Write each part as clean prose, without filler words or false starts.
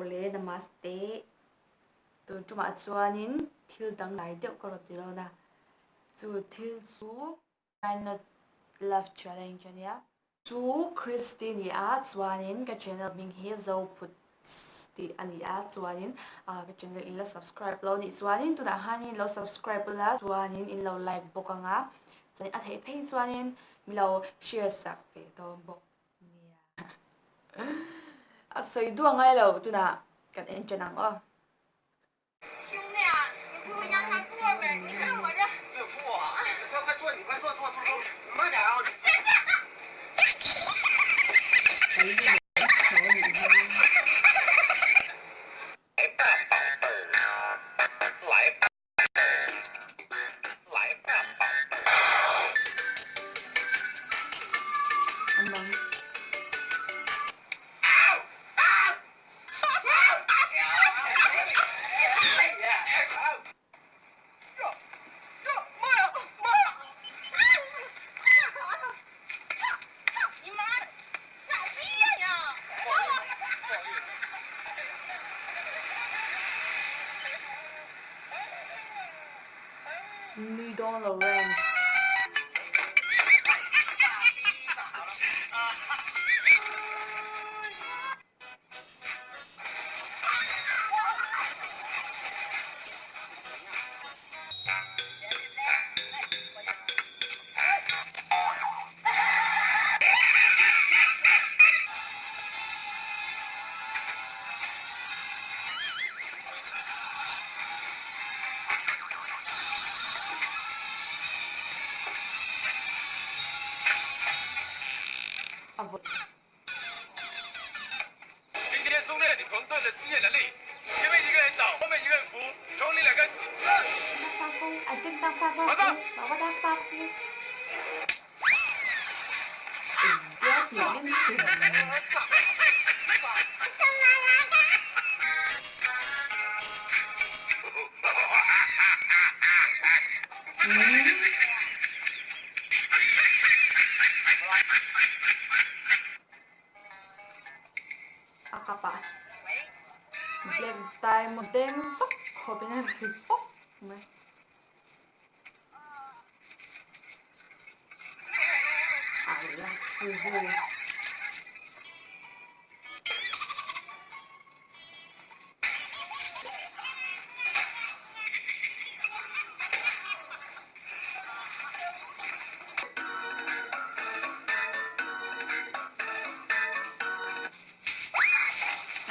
Awle namaste. Tun tumah chuanin thil danglai deuh ka rawn ti dawn a, chu thil chu Why not love challenge a nia. Chu Christy ni a, chuanin ka channel hming hi Zophut tih a ni a, chuanin ka channel in la subscribe lo nih chuanin tunah khanin lo subscribe ula chuanin in lo like bawk ang a, chuanin a theih phei chuanin mi lo share sak ve dawn bawk. Nia. A sawi duh a ngai lo tunah kan en ṭan ang aw. Nui dawn lo reng. A kapah black diamond deng zawk khawpin a ri pawp mai. A la sizu.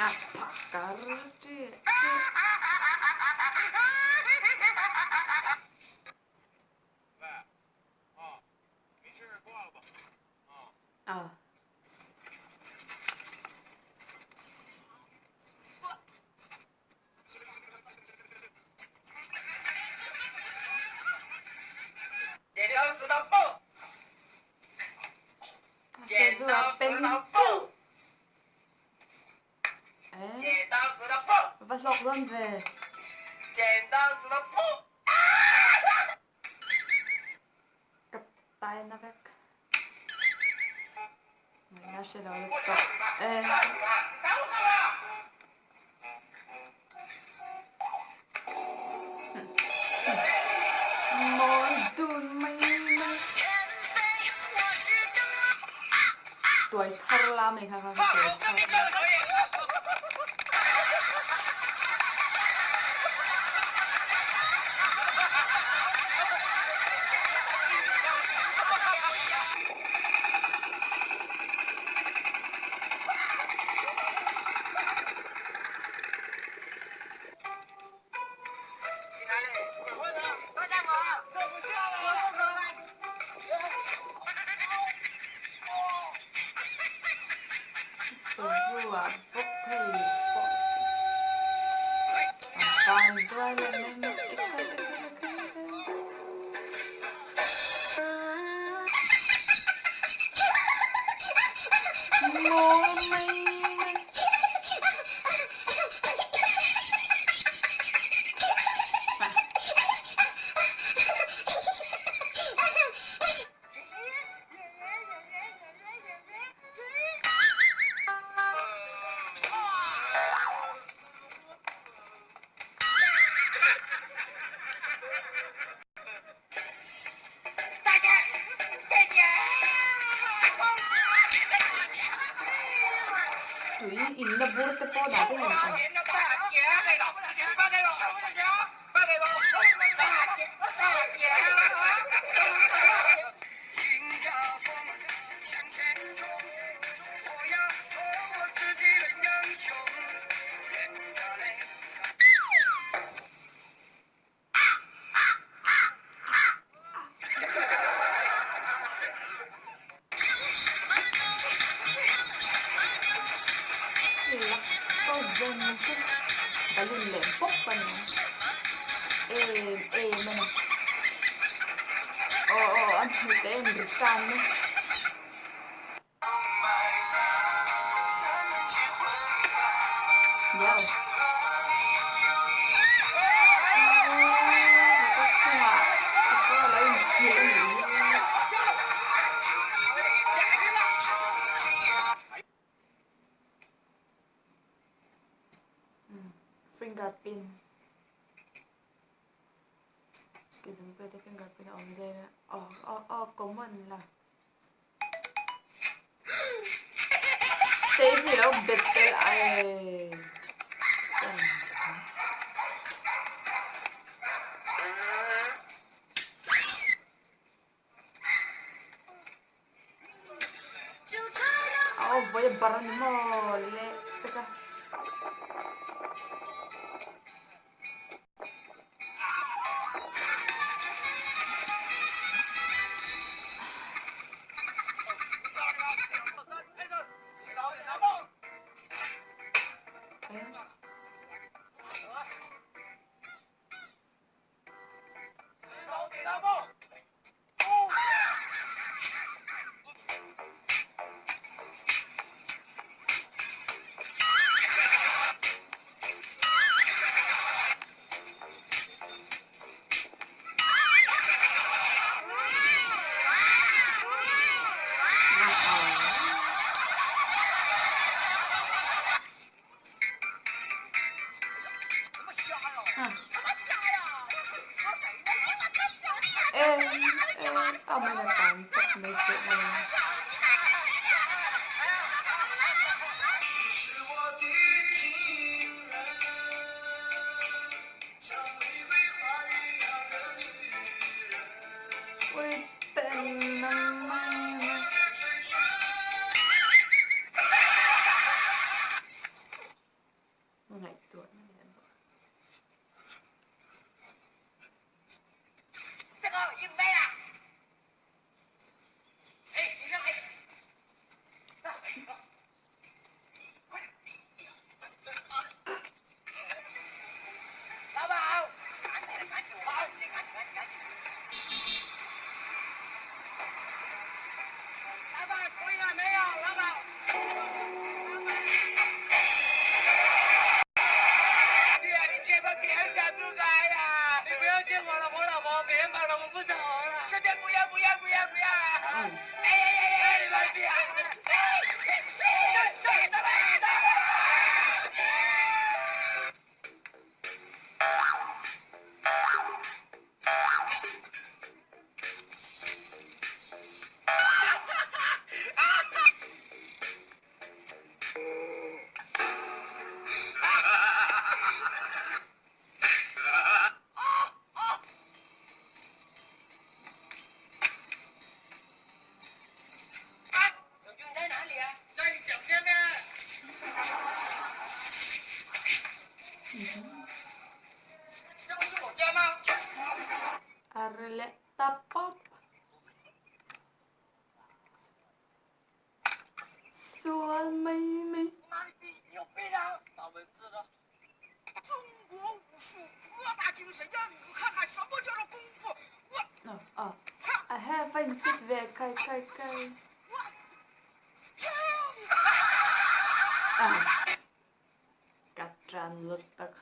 A phakar ṭeh ṭeh. A. Va hlawk dawn ve. Ka tai na vek. Ngaihna hre lo lutuk. Mawi dun mai mai. Tuai thar la mai kha kha tuai thar. Sazu ah bawk hei pawh a van duai leh mai mai ekhai ekhai ekhai ekhai. Maw mai mai. tui inna bur te pawh dah te hian a. Balloon leh bawk a ni ang em em a ni aw aw a hnute a inri tan mai. Finger pin finger pin a awm zel a aw aw aw common la. Tei hi lo bet tel ai. Aw vawi a bar a ni maw le pek a. Sual mai mai. I have a fit ve kai kai kai. Ka tran lut tak.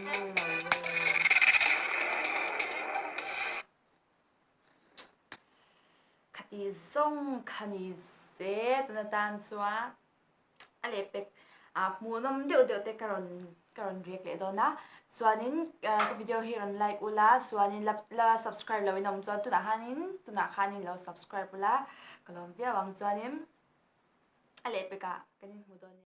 lo e. Khati zawng kha ni se tuna tan chuan a lehpek ah hmuhnawm deuh deuh te ka rawn ka rawn react leh dawn a chuanin ka video hi rawn like ula chuanin la la subscribe loh in awm chuan tunah khanin tunah khanin lo subscribe ula ka lawm viau ang chuanin a lehpekah kan inhmu dawn nia.